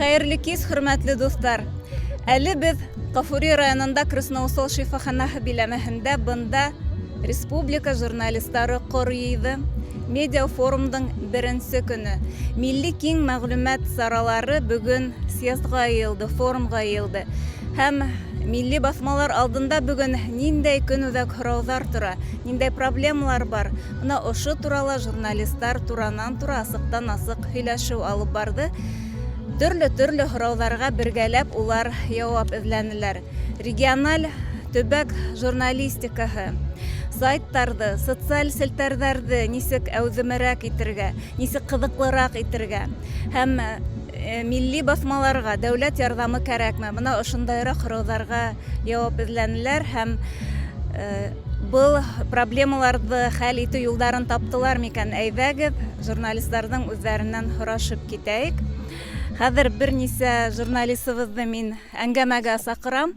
Хәйерле кис, хөрмәтле дуҫтар! Әле беҙ Гафури районында Красноусол шифаханаһы биләмәһендә, бында республика журналистары ҡор йыйҙы. Медиафорумдың беренсе көнө. Милли киң мәғлүмәт саралары бөгөн съездға йыйылды, форумға йыйылды. Һәм милли баҫмалар алдында бөгөн ниндәй көнүҙәк һорауҙар тора, ниндәй проблемалар бар? Бына ошо турала журналистар туранан-тура, асыҡтан-асыҡ һөйләшеү алып барҙы. Төрлө-төрлө һорауҙарға бергәләп улар яуап эҙләнеләр. Региональ төбәк журналистикаһы, сайттарҙы, социаль селтәрҙәрҙе нисек әүҙемерәк итергә, нисек ҡыҙыҡлыраҡ итергә һәм милли баҫмаларға дәүләт ярҙамы кәрәкме? Бына ошондайыраҡ һорауҙарға яуап эҙләнеләр һәм был проблемаларҙы хәл итеү юлдарын таптылар микән? Әйҙәгеҙ, журналистарҙың үҙҙәренән һорашып китәйек. Хәҙер бер нисә журналистыбыҙҙы мин әңгәмәгә саҡырам.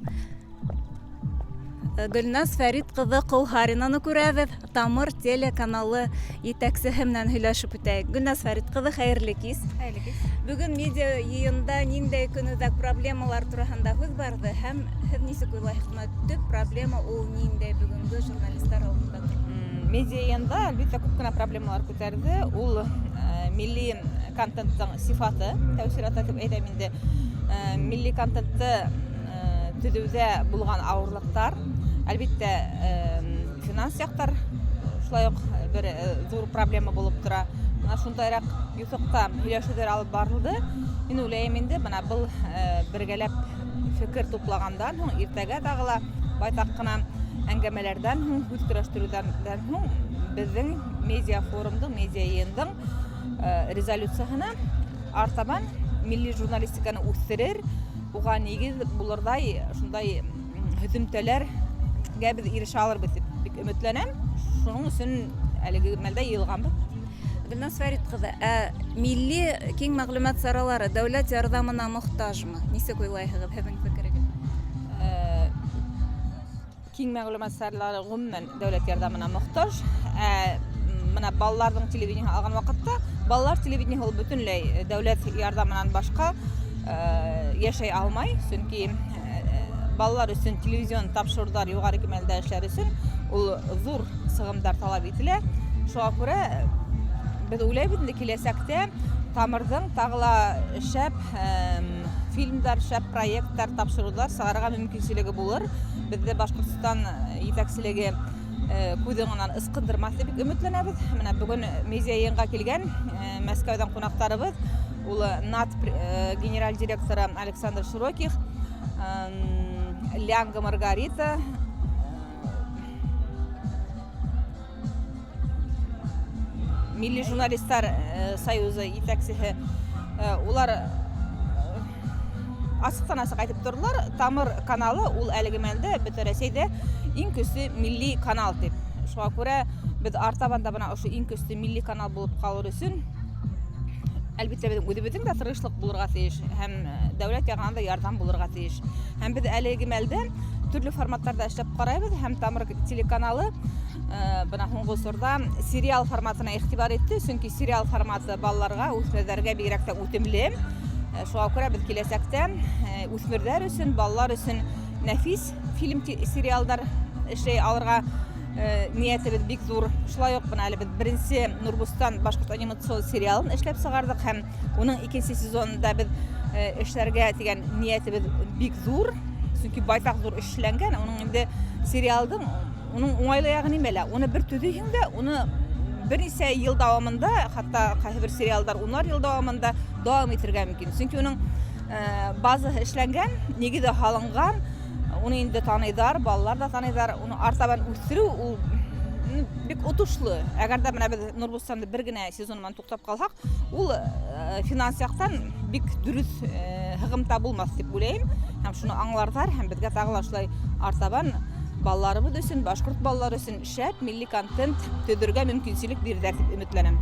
Гөлназ Фәрит ҡыҙы Ҡолһаринаны күрәбеҙ. Тамыр телеканалы етәксеһе менән һөйләшеп үтәйек. Гөлназ Фәрит ҡыҙы, хәйерле кис. Хәйерле кис. Бөгөн медиа йыйында ниндәй көнүҙәк проблемалар тураһында һүҙ барҙы һәм һеҙ нисек уйлайһығыҙ, төп проблема ул ниндәй бөгөнгө журналистар алдында тора? Медиа йыйында, әлбиттә, күп кенә проблемалар күтәрҙе. Ул милли контенттың сифаты, тәү сиратта дип әйтәм инде. Милли контентты төҙөүҙә булған ауырлыҡтар, әлбиттә, финанс яҡтар шулай уҡ бер ҙур проблема булып тора. Бына шундайыраҡ юҫыҡта һөйләшеүҙәр алып барылды. Мин уйлайым инде, бына был бергәләп фекер туплағандан һуң, иртәгә тағы ла байтаҡ ҡына әңгәмәләрҙән һуң, һүҙ көрәштереүҙән һуң беҙҙең медиа форумдың, медиа йыйындың резолюцияһына артабан милли журналистиканы үҫтерер, уға нигеҙ булырҙай шундай һөҙөмтәләргә беҙ ирешә алырбыҙ тип бик өмөтләнәм. Шуның өсөн әлеге мәлдә йыйылғанбыҙ. Гөлназ Фәрит ҡыҙы, ә милли киң мәғлүмәт саралары дәүләт ярҙамына мохтажмы? Нисек уйлайһығыҙ, һеҙҙең фекерегеҙ? Киң мәғлүмәт саралары ғөмүмән дәүләт ярҙамына мохтаж. Ә мына балаларҙың телевидениеһын алған ваҡытта, балалар телевидениеһы ул бөтөнләй дәүләт ярҙамынан башҡа йәшәй алмай, сөнки балалар өсөн телевизион тапшырыуҙар юғары кимәлдә эшләр өсөн ул ҙур сығымдар талап ителә. Шуға күрә беҙ уйлайбыҙ инде киләсәктә Тамырҙың тағы ла шәп фильмдар, шәп проекттар, тапшырыуҙар сығарырға мөмкинселеге булыр. Беҙҙе Башҡортостан етәкселеге күҙ уңынан ысҡындырмаҫ тип өмөтләнәбеҙ. Менә бөгөн медиа йыйынға килгән Мәскәүҙән ҡунаҡтарыбыҙ, ул НАТ генераль директоры Александр Широких, Лянга Маргарита, Милли журналистлар союзы етәксеһе, улар асыҡтан асыҡ әйтеп торҙолар, Тамыр каналы ул әлеге мәлдә бөтә Рәсәйҙә иң көслө милли канал тип. Шуға күрә беҙ артабан да бына ошо иң көслө милли канал булып ҡалыр өсөн әлбиттә беҙҙең үҙебеҙҙең дә тырышлыҡ булырға тейеш һәм дәүләт яғынан да ярҙам булырға тейеш. Һәм беҙ әлеге мәлдә төрлө форматтарда эшләп ҡарайбыҙ һәм Тамыр телеканалы бына һуңғы осорҙа сериал форматына иғтибар итте, сөнки сериал форматы балаларға, үҫмерҙәргә бигерәк тә үтемле. Шуға күрә беҙ киләсәктә үҫмерҙәр өсөн, балалар өсөн нәфис фильм сериалдар эшләй алырға ниәтебеҙ бик ҙур. Шулай уҡ бына әле беҙ беренсе Нурбустан башҡорт анимацион сериалын эшләп сығарҙыҡ һәм уның икенсе сезонында беҙ эшләргә тигән ниәтебеҙ бик ҙур, сөнки байтаҡ ҙур эш эшләнгән. Уның инде сериалдың уның уңайлы яғы нимәлә? Уны бер төҙөйһөң дә, уны бер нисә йыл дауамында, хатта ҡайһы бер сериалдар унар йыл дауамында дауам итергә мөмкин. Сөнки уның базаһы эшләнгән, нигеҙе һалынған, уны инде таныйҙар, балалар ҙа таныйҙар. Уны артабан үҫтереү ул бик отошло. Әгәр ҙә бына беҙ Нурбустанды бер генә сезон менән туҡтап ҡалһаҡ, ул финанс яҡтан бик дөрөҫ һығымта булмаҫ тип уйлайым. Һәм шуны аңларҙар һәм беҙгә тағы ла шулай артабан балаларыбыҙ өсөн, башҡорт балалары өсөн шәп милли контент төҙөргә мөмкинселек бирҙәр тип өмөтләнәм.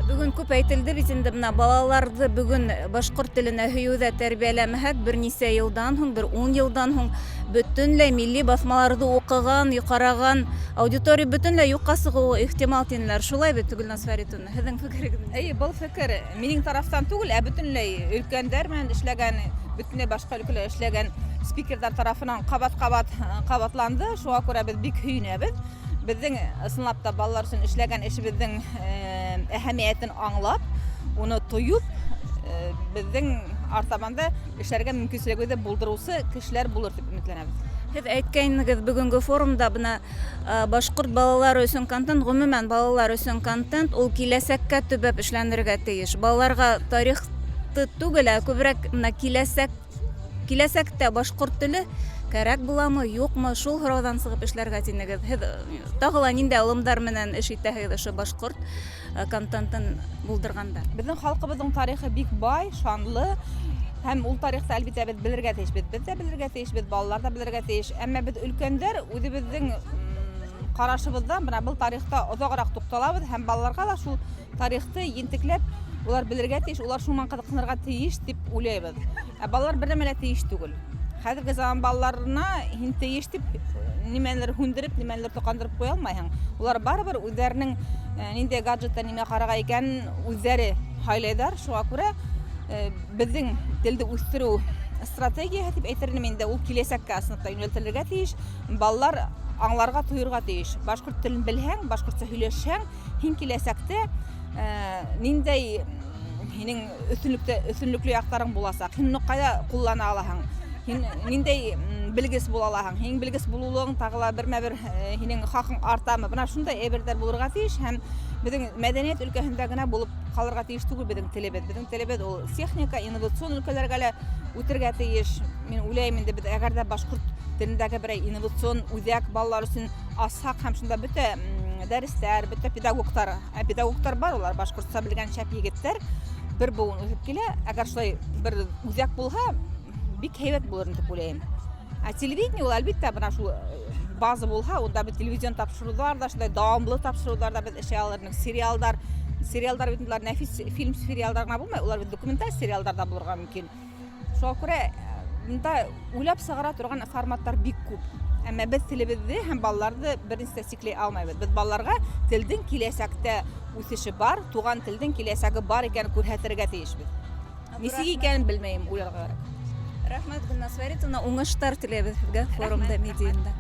Бөгөн күп әйтелде бит инде, бына балаларҙы бөгөн башҡорт теленә һөйөүҙә тәрбиәләмәһәк, бер нисә йылдан һуң, бер 10 йылдан һуң бөтөнләй милли баҫмаларҙы уҡыған, ҡараған аудитория бөтөнләй юҡҡа сығыуы ихтимал, тинеләр. Шулай бит, Гөлназ Фәритовна, һеҙҙең фекерегеҙ? Эйе, был фекер минең тарафтан түгел, ә бөтөнләй өлкәндәр менән эшләгән, бөтөнләй башҡа өлкәлә эшләгән спикерҙар тарафынан ҡабат-ҡабат ҡабатланды. Шуға күрә беҙ бик һөйөнәбеҙ. Беҙҙең ысынлап та балалар өсөн эшләгән эшебеҙҙең әһәмиәтен аңлап, уны тойоп, беҙҙең артабан да эшләргә мөмкинселегебеҙҙе булдырыусы кешеләр булыр тип өмөтләнәбеҙ. Һеҙ әйткәйнегеҙ бөгөнгө форумда, бына башҡорт балалары өсөн контент, ғөмүмән балалар өсөн контент ул киләсәккә төбәп эшләнергә тейеш. Балаларға тарихты түгел, ә күберәк бына киләсәктә башҡорт теле кәрәк буламы, юҡмы, шул һорауҙан сығып эшләргә тинегеҙ. Һеҙ тағы ла ниндәй алымдар менән эш итәһегеҙ ошо башҡорт контентын булдырғанда? Беҙҙең халҡыбыҙҙың тарихы бик бай, шанлы, һәм ул тарихты, әлбиттә, беҙ белергә тейешбеҙ. Беҙ ҙә белергә тейешбеҙ, балалар ҙа белергә тейеш. Әммә беҙ, өлкәндәр, үҙебеҙҙең ҡарашыбыҙҙан бына был тарихта оҙағыраҡ туҡталабыҙ һәм балаларға ла шул тарихты ентекләп улар белергә тейеш, улар шунан ҡыҙыҡһынырға тейеш тип уйлайбыҙ. Ә балалар бер нәмә лә тейеш түгел. Хәҙерге заман балаларына һин тейеш тип нимәлер һүндереп, нимәлер тоҡандырып ҡуя алмайһың. Улар барыбер үҙҙәренең ниндәй гаджетта нимә ҡарарға икәнен үҙҙәре һайлайҙар. Шуға күрә беҙҙең телде үҫтереү стратегияһы тип әйтер инем инде, ул киләсәккә ысынлап та йүнәлтелергә тейеш. Балалар аңларға, тойорға тейеш. Башҡорт телен белһәң, башҡортса һөйләшһәң, һин киләсәктә ниндәй һинең өҫтөнлөклө яҡтарың буласаҡ, һин уны ҡайҙа ҡуллана алаһың, һин ниндәй белгес була алаһың, һинең белгес булыуың тағы ла бермә-бер һинең хаҡың артамы? Бына шундай әйберҙәр булырға тейеш, һәм беҙҙең мәҙәниәт өлкәһендә генә булып ҡалырға тейеш түгел беҙҙең телебеҙ. Беҙҙең телебеҙ ул техника, инновацион өлкәләргә лә үтергә тейеш. Мин уйлайым инде, беҙ әгәр ҙә башҡорт телендәге берәй инновацион үҙәк балалар өсөн асһаҡ һәм шунда бөтә дәрестәр, бөтә педагогтар, ә педагогтар бар, улар башҡортса белгән шәп егеттәр, бер быуын үҫеп килә. Әгәр шулай бер үҙәк булһа, бик һәйбәт булыр тип уйлайым. Ә телевидение ул, әлбиттә, бына шул база булһа, унда беҙ телевизион тапшырыуҙар ҙа, шундай дауамлы тапшырыуҙар ҙа беҙ эшләй алыр инек. Сериалдар бит улар нәфис фильм сериалдар ғына булмай, улар бит документаль сериалдар ҙа булырға мөмкин. Шуға күрә бында уйлап сығара торған форматтар бик күп. Әммә беҙ телебеҙҙе һәм балаларҙы бер нисә сикләй алмайбыҙ. Беҙ балаларға телдең киләсәктә үҫеше бар, туған телдең киләсәге бар икәнен күрһәтергә тейешбеҙ. Нисек икәнен белмәйем, уйларға кәрәк. Рәхмәт, Гөлназ Фәритовна, уңыштар теләйбеҙ һеҙгә форумда, медиында.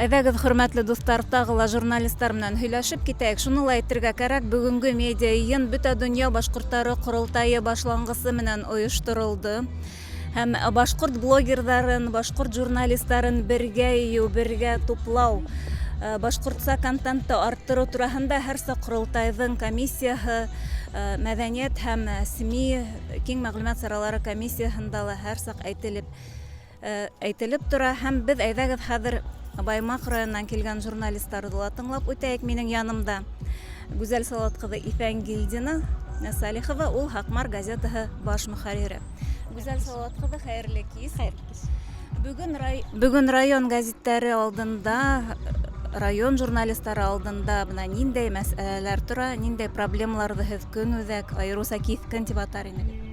Әйҙәгеҙ, хөрмәтле дуҫтар, тағы ла журналисттар менән һөйләшеп китәйек. Шуны ла әйтергә кәрәк, бөгөнгө медиа йыйын Бөтә донъя башҡорттары ҡоролтайы башланғысы менән ойошторолдо. Һәм башҡорт блогерҙарын, башҡорт журналисттарын бергә йыйыу, бергә туплау, башҡортса контентты арттырыу тураһында һәр саҡ ҡоролтайҙың комиссияһы, мәҙәниәт һәм СМИ, киң мәғлүмәт саралары комиссияһында ла һәр саҡ әйтелеп тора. Һәм беҙ, әйҙәгеҙ, хәҙер Баймаҡ районынан килгән журналисттарҙы ла тыңлап үтәйек. Минең янымда Гүзәл Салауат ҡыҙы Иҫәнгилдина Салихова, ул «Һаҡмар» газетаһы баш мөхәррире. Гүзәл Салауат ҡыҙы, хәйерле кис! Хәйерле кис! Бөгөн район гәзиттәре алдында, район журналистары алдында бына ниндәй мәсьәләләр тора, ниндәй проблемаларҙы һеҙ көнүҙәк, айырыуса киҫкен тип атар инегеҙ?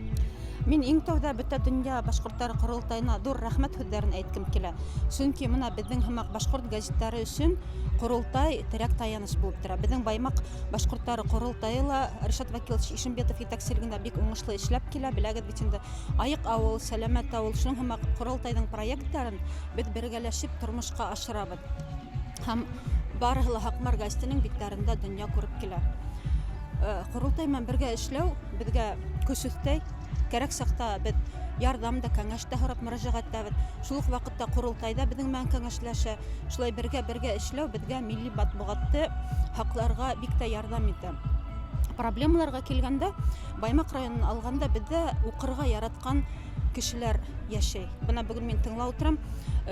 Мин иң тәүҙә Бөтә донъя башҡорттары ҡоролтайына ҙур рәхмәт һүҙҙәрен әйткем килә. Сөнки бына беҙҙең һымаҡ башҡорт гәзиттәре өсөн ҡоролтай терәк, таяныс булып тора. Беҙҙең Баймаҡ башҡорттары ҡоролтайы ла Ришат Вәкилович Ишембетов етәкселегендә бик уңышлы эшләп килә. Беләгеҙ бит инде, «Айыҡ ауыл, сәләмәт ауыл», шуның һымаҡ ҡоролтайҙың проекттарын беҙ бергәләшеп тормошҡа ашырабыҙ. Һәм барыһы ла «Һаҡмар» гәзитенең биттәрендә донъя күреп килә. Ҡоролтай менән бергә эшләү беҙгә көс өҫтәй. Кәрәк саҡта беҙ ярҙам да, кәңәш тә һорап мөрәжәғәт итәбеҙ. Шул уҡ ваҡытта ҡоролтайҙа беҙҙең менән кәңәшләшә. Шулай бергә эшләү беҙгә милли матбуғатты һаҡларға бик тә ярҙам итә. Проблемаларға килгәндә, Баймаҡ районын алғанда, беҙҙә уҡырға яратҡан кешеләр йәшәй. Бына бөгөн мин тыңлап ултырам,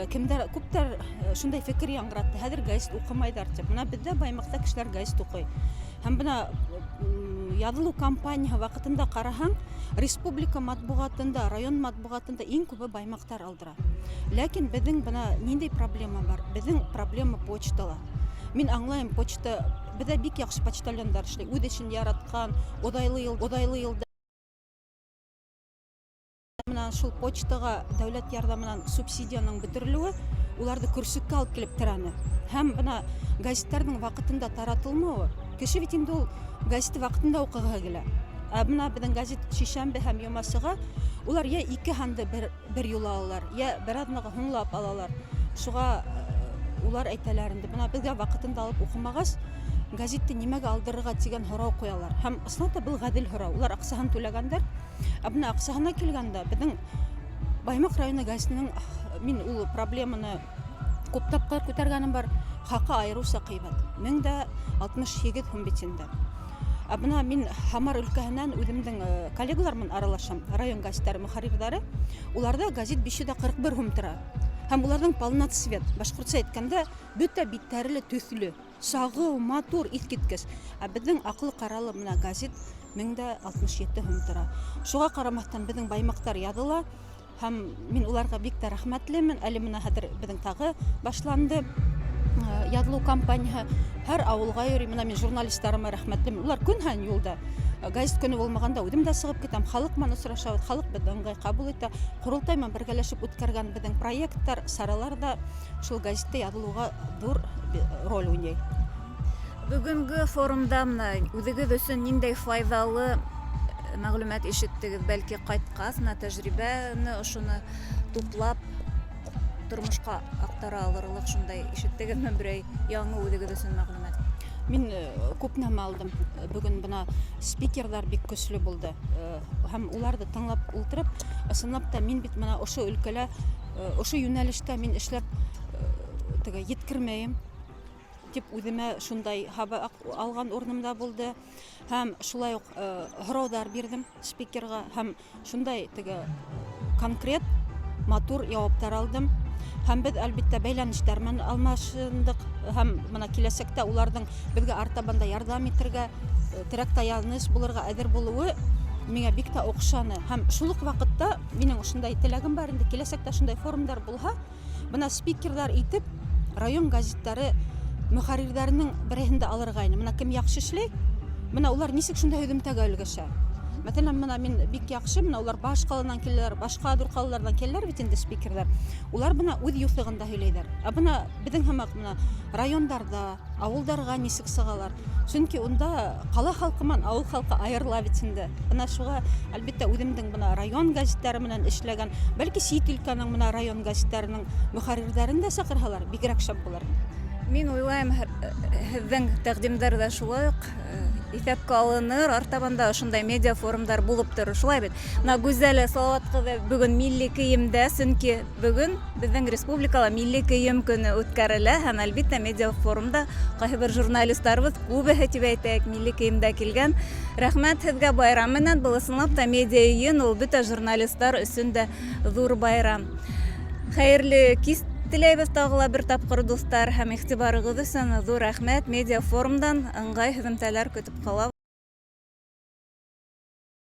кемдәр, күптәр шундай фекер яңғыратты: хәҙер гәзит уҡымайҙар тип. Бына беҙҙә Баймаҡта кешеләр гәзит уҡый. Һәм бына яҙылыу кампанияһы ваҡытында ҡараһаң, республика матбуғатында, район матбуғатында иң күбе баймаҡтар алдыра. Ләкин беҙҙең бына ниндәй проблема бар? Беҙҙең проблема почтала. Мин аңлайым, почта Беҙҙә бик яҡшы почтальондар эшләй, үҙ эшен яратҡан, оҙайлы йыл, оҙайлы йылда менән шул почтаға дәүләт ярҙамынан субсидияның бөтөрөлөүе уларҙы көрсөккә алып килеп терәне. Һәм бына газеттарҙың ваҡытында таратылмауы, кеше бит инде ул газетты ваҡытында уҡығыһы килә. Ә бына беҙҙең газет шишәмбе һәм йома сыға, улар йә ике һанды бер юлы алалар, йә бер аҙнаға һуңлап алалар. Шуға улар әйтәләр инде, бына беҙгә ваҡытында алып уҡымағас, газетты нимәгә алдырырға тигән һорау ҡуялар. Һәм ысынлап та был ғәҙел һорау. Улар аҡсаһын түләгәндәр. Ә бына аҡсаһына килгәндә, беҙҙең Баймаҡ районы газетының, мин ул проблеманы күп тапҡыр күтәргәнем бар, хаҡы айырыуса ҡыйбат. 1068 һум бит инде. Ә бына мин Һамар өлкәһенән үҙемдең коллегалар менән аралашам, район газеттары мөхәррирҙары. Уларҙа газет 541 һум тора. Һәм уларҙың полноцвет, башҡортса әйткәндә, бөтә биттәре лә төҫлө, сағыу, матур, иҫ киткес. Ә беҙҙең аҡлы-ҡаралы бына газет 1067 һум тора. Шуға ҡарамаҫтан беҙҙең баймаҡтар яҙыла, һәм мин уларға бик тә рәхмәтлемен. Әле бына хәҙер беҙҙең тағы башланды яҙылыу кампанияһы. Һәр ауылға йөрөй. Бына мин журналистарыма рәхмәтлемен. Улар көн һайын юлда. Газет көнө булмағанда үҙем дә сығып китәм. Халыҡ менән осрашабыҙ, халыҡ беҙҙе ыңғай ҡабул итә. Ҡоролтай менән бергәләшеп үткәргән беҙҙең проекттар, саралар ҙа шул газетта яҙылыуға ҙур роль уйнай. Бөгөнгө форумда бына үҙегеҙ өсөн ниндәй файҙалы мәғлүмәт ишеттегеҙ? Бәлки ҡайтҡас бына тәжрибәне ошоно туплап тормошҡа аҡтара алырлыҡ шундай ишеттегеҙме берәй яңы үҙегеҙ өсөн мәғлүмәт? Мин күп нәмә алдым. Бөгөн бына спикерҙар бик көслө булды. Һәм уларҙы тыңлап ултырып, ысынлап та мин бит бына ошо өлкәлә, ошо йүнәлештә мин эшләп теге еткермәйем тип үҙемә шундай һабаҡ алған урыным да булды. Һәм шулай уҡ һорауҙар бирҙем спикерға, һәм шундай теге конкрет матур яуаптар алдым. Һәм беҙ әлбиттә бәйләнештәр менән алмашындыҡ, һәм бына киләсәктә уларҙың беҙгә артабан да ярҙам итергә, терәк таяныс булырға әҙер булыуы миңә бик тә оҡшаны. Һәм шул уҡ ваҡытта минең ошондай теләгем бар инде, киләсәктә шундай форумдар булһа, бына спикерҙар итеп район газеттары мөхәррирҙәренең береһен дә алырға ине. Бына кем яҡшы эшләй, бына улар нисек шундай һөҙөмтәгә өлгәшә. Мәҫәлән, бына мин бик яҡшы, бына улар баш ҡаланан киләләр, башҡа ҙур ҡалаларҙан киләләр бит инде спикерҙар. Улар бына үҙ юҫығында һөйләйҙәр. Ә бына беҙҙең һымаҡ бына райондарҙа, ауылдарға нисек сығалар? Сөнки унда ҡала халҡы менән ауыл халҡы айырыла бит инде. Бына шуға әлбиттә үҙемдең бына район газеттары менән эшләгән, бәлки сит өлкәнең бына район газеттарының мөхәррирҙәрен дә саҡырһалар, бигерәк шәп булыр. Мин уйлайым, һеҙҙең тәҡдимдәр ҙә шулай уҡ иҫәпкә алыныр, артабан да ошондай медиа форумдар булып торор, шулай бит. Бына Гүзәл Салауат ҡыҙы бөгөн милли кейемдә, сөнки бөгөн беҙҙең республикала милли кейем көнө үткәрелә, һәм әлбиттә медиа форумда ҡайһы бер журналистарыбыҙ күбеһе тип әйтәйек милли кейемдә килгән. Рәхмәт һеҙгә байрам менән, был ысынлап та медиа йыйын, ул бөтә журналисттар өсөн дә ҙур байрам. Хәйерле кис теләйбеҙ тағы ла бер тапҡыр, дуҫтар, һәм иғтибарығыҙ өсөн ҙур рәхмәт. Медиа форумдан ыңғай һөҙөмтәләр көтөп ҡалабыҙ.